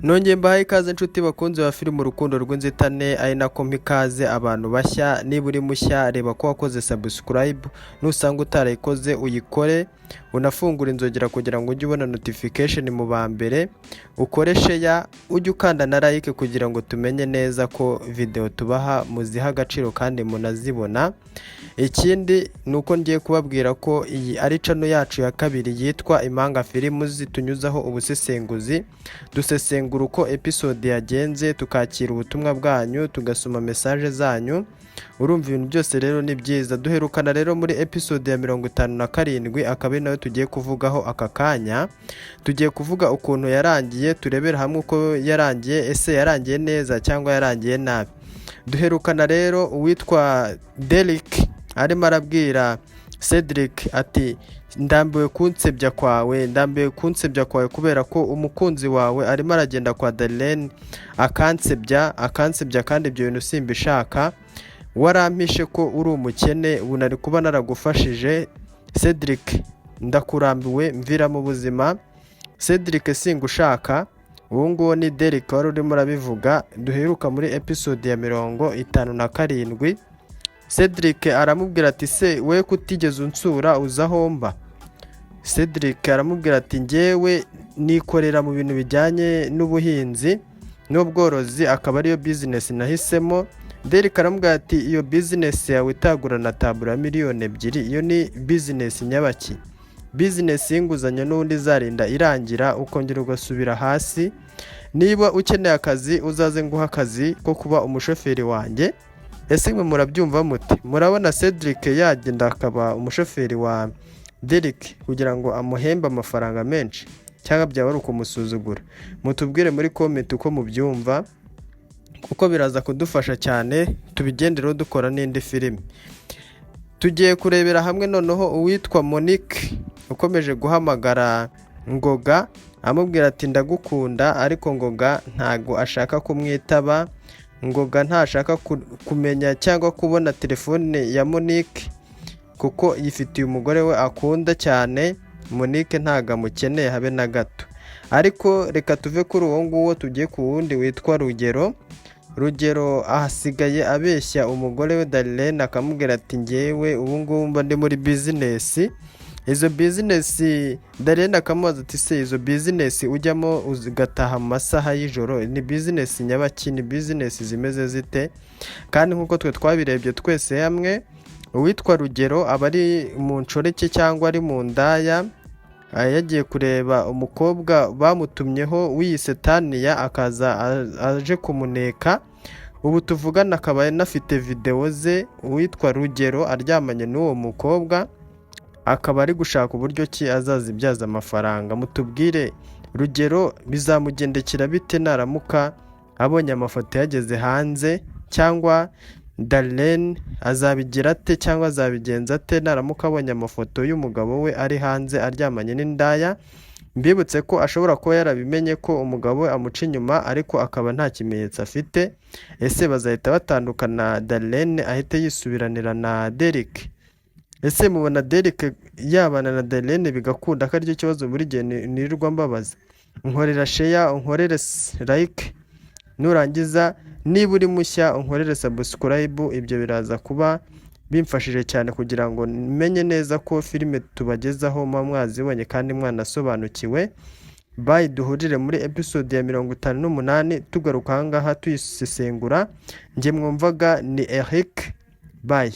Nongeye mbahaye ikaze, inshuti bakunzi ba filime Urukundo rw'Inzitane, ari nako mpa ikaze abantu bashya. Niba uri mushya, reba ko wakoze subscribe. Nusanga utarayikoze, uyikore, unafungure inzogera kugira ngo ujye ubona notification mu ba mbere, ukore share, ujye ukanda na like kugira ngo tumenye neza ko video tubaha muziha agaciro kandi munazibona. Ikindi ni uko ngiye kubabwira ko iyi ari channel yacu ya kabiri yitwa Impanga Films, tunyuzaho ubusesenguzi, dusesengura uko episode yagenze, tukakira ubutumwa bwanyu, tugasoma message zanyu. Urumva ibintu byose rero ni byiza. Duherukana rero muri episode ya 57, akaba ari nayo tugiye kuvugaho aka kanya. Tugiye kuvuga ukuntu yarangiye, turebera hamwe uko yarangiye. Ese yarangiye neza cyangwa yarangiye nabi? Duherukana rero uwitwa Derek arimo arabwira Cedric ati: "Ndambiwe kunsebya kwawe, ndambiwe kunsebya kwawe, kubera ko umukunzi wawe arimo aragenda kwa Darlene akansebya, akansebya, kandi ibyo bintu simbishaka. Warampishe ko uri umukene, ubu nari kuba naragufashije. Cedric, ndakurambiwe, mvira mu buzima. Cedric, singushaka." Uwo nguwo ni Derek wari urimo urabivuga, duheruka muri episode ya 57. Cedric aramubwira ati: "Se we kutigeze unsura, uza aho mba?" Cedric aramubwira ati: "Njyewe nikorera mu bintu bijyanye n'ubuhinzi n'ubworozi, akaba ariyo business nahisemo." Derek aramubwira ati: "Iyo business yawe itagura na taburo ya miliyoni 2, iyo ni business nyabaki? Business y'inguzanyo n'ubundi izarinda irangira ukongera ugasubira hasi. Niba ukeneye akazi, uzaze nguha akazi ko kuba umushoferi wanjye." Ese mwe murabyumva mute? Murabona Cedric yagenda akaba umushoferi wa Derek kugira ngo amuhembe amafaranga menshi, cyangwa byaba ari ukumusuzugura? Mutubwire muri comment uko mubyumva, kuko biraza kudufasha cyane, tubigendereho dukora n'indi filime. Tugiye kurebera hamwe noneho uwitwa Monique ukomeje guhamagara Ngoga amubwira ati: "Ndagukunda," ariko Ngoga ntago ashaka kumwitaba. Ngoga ntashaka kumenya cyangwa kubona telefone ya Monique kuko yifitiye umugore we akunda cyane. Monique ntago amukeneye habe na gato. Ariko reka tuve kuri uwo nguwo, tugiye ku wundi witwa Rugero. Rugero ahasigaye abeshya umugore we Darlene, akamubwira ati: "Ngewe ubu ngubu mba ndi muri business." Izo business, Darlene akamubaza ati: "Se izo business ujyamo ugataha mu masaha y'ijoro ni business nyabaki? Ni business zimeze zite?" Kandi nk'uko twe twabirebye twese hamwe, uwitwa Rugero aba ari mu nshoreke cyangwa ari mu ndaya, yagiye kureba umukobwa bamutumyeho wiyise Taniya, akaza aje kumuneka. Ubu tuvugana akaba anafite videwo ze, uwitwa Rugero, aryamanye n'uwo mukobwa, akaba ari gushaka uburyo ki azazibyaza amafaranga. Mutubwire, Rugero bizamugendekera bite naramuka abonye amafoto yageze hanze? Cyangwa Darlene azabigira ate, cyangwa azabigenza ate naramuka abonye amafoto y'umugabo we ari hanze aryamanye n'indaya? Mbibutse ko ashobora kuba yarabimenye ko umugabo we amuca inyuma, ariko akaba nta kimenyetso afite. Ese bazahita batandukana, Darlene ahite yisubiranira na Derek? Ese mubona Derek yabana na Darlene bigakunda, ko aricyo kibazo buri gihe nirirwa mbabaza? Nkorera share, unkorere like, nurangiza niba uri mushya unkorere subscribe. Ibyo biraza kuba bimfashije cyane kugira ngo menye neza ko filime tubagezaho muba mwazibonye kandi mwanasobanukiwe. Bye, duhurire muri episode ya 58, tugaruka ahangaha tuyisesengura. Njye mwumvaga ni Eric. Bye.